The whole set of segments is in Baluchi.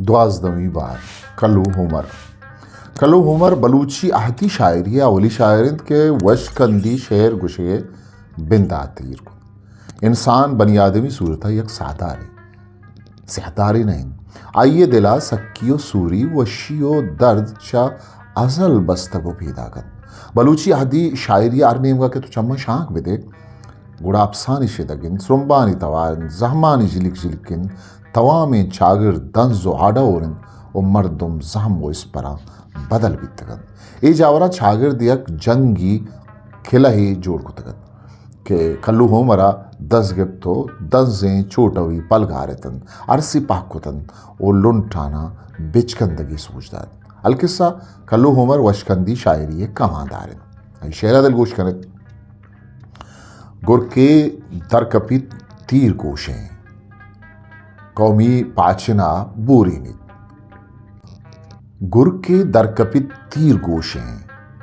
دوازدہمی بار۔ کلو ہومر۔ کلو ہومر بلوچی اہدی شاعری ءِ اولی شاعر انت کہ وشکندی شعر گوشگ ءِ بندات ءَ ایر کت۔ انسان بنی آدمی صورت ءَ یک ساہدارے، سیاہدارے نہ انت۔ آئی ءِ دل ءَ سکی و سوری، وشی و درد چہ ازل بستگ و پیداک انت۔ بلوچی اہدی شاعری ءِ ہر نیمگ ءَ کہ تو چماں شانک بدے، گڑا اپسانی شدگ انت، سرمبانی توار انت، زہمانی جلک جلک انت، توامیں چاگرد دنز و آڈور انت و مردم زہم و اسپراں بدل بیتگ انت۔ اے جاوراں چاگرد یک جنگی قلعہے جوڑ کتگ ات کہ کلو ہومر ءَ دز گپت و دنزیں چوٹوی پلگار اتنت، ارسی پہک کتنت و لنٹاناں بچکندگی سوج دات۔ القصہ کلو ہومر وشکندی شاعری ءِ کماندار انت۔ اے شعر ءَ دلگوش کن ات۔ گرکے درکپیت تیر گوشیں، قومی پاچن ءَ بورینیت۔ گرکے درکپیت تیر گوشیں،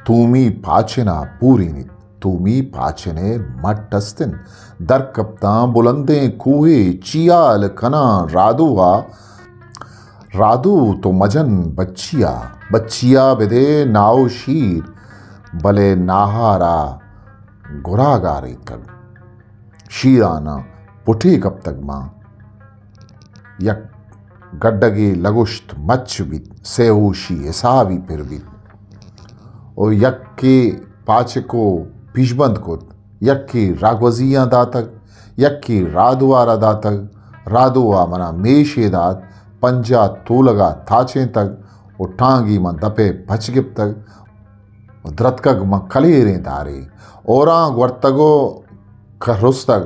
تومی پاچن ءَ بورینیت۔ تومی پاچن ءِ مٹ است انت۔ درکپتاں بلندیں کوہے، چیال کناں رادو ءَ۔ رادو تو مجن بچی ءَ، بچی ءَ بدے ناو شیر، بلے ناہار ءَ گراگ آریتکگ۔ شیراناں پٹے کپتگ ماں۔ یک گڈگے لگوشت مچ بیت، سیہوشی حسابی پر بیت۔ و یکے پاچک و پیشبند کت، یکے راگوزیاں داتگ، یکے رادوارا داتگ۔ رادوا منا میشے دات، پنجاہ تولگا تاچینتگ و ٹانگی من دپے پچ گپتگ۔ و درتکگ من کلیریں دارے۔ اورانگ ورتگ و کہرستگ،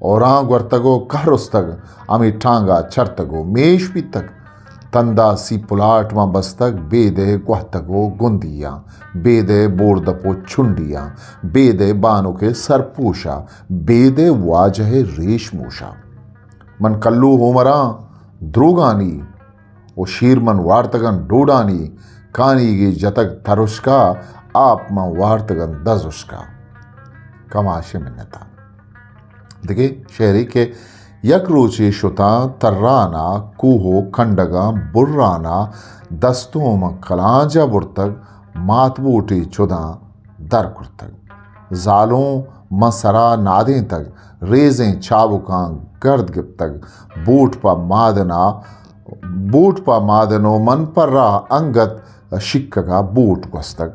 اورانگ ورتگ و کہرستگ، ہمے ٹانگا چرتگ و میش بیتگ۔ تندا سی پلاٹ من بستگ، بیدے گوہتگ و گندیاں، بیدے بوردپ و چنڈیاں، بیدے بانک سرپوشا، بیدے واجہ ریش موشا۔ من کلو ہومراں دروگانی و شیر من وارتگن ڈوڈانی، کانیگے جتگ ترشکا، آپ من وارتگن دزشکا۔ کماش منتا۔ دگہ شعرے کہ یک روچے شتاں ترانا، کوہ و کنڈگاں برانا، دستوں من کلانجا برتگ، مات بوٹے چداں در کرتگ۔ زالوں من سرا نادینتگ، ریزیں چابکاں گرد گپتگ۔ بوٹ پہ مادنا، بوٹ پہ مادن و من پہ راہ انگت شکگا بوٹ گوستگ۔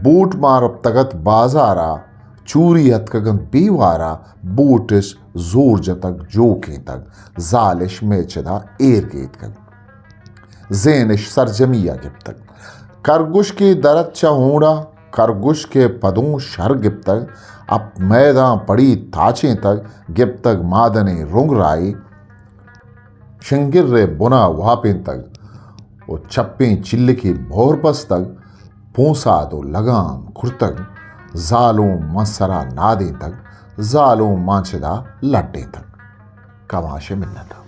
بوٹ ماں رپتگ ات بازارا، چوری اتکگ انت بیوارا، بوٹش زور جتگ جوکینتگ، زالش مئے چدا ایر گیتکگ۔ زینش سرجمی ء گپتگ۔ کرگوشکے درت چہ ہونڈا، کرگوشکے پدوں شر گپتگ، اپ میداں پڑی تاچینتگ، گپتگ مادنیں رنگ رائی، شنگر ء بنا واپینتگ و چپیں چلکی بہر بستگ، پونساد و لگام کرتگ، زالوں من سرا نادینتگ، زالوں مانچدا لڈینتگ۔ کماش منتا۔